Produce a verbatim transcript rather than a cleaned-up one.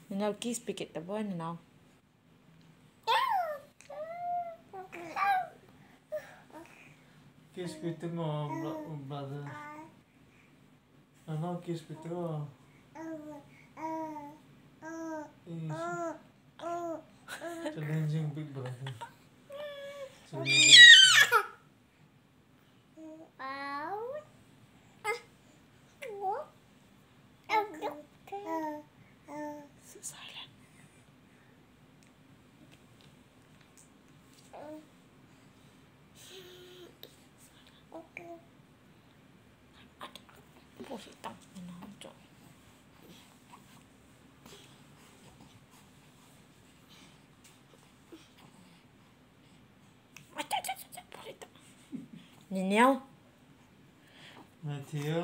Now kiss pi kit ta boy now. Kiss pi tu mo, bro-, brother. Ano kiss pi tu mo. Is challenging big brother. Challenging. Silent. Ninyo. Matthew.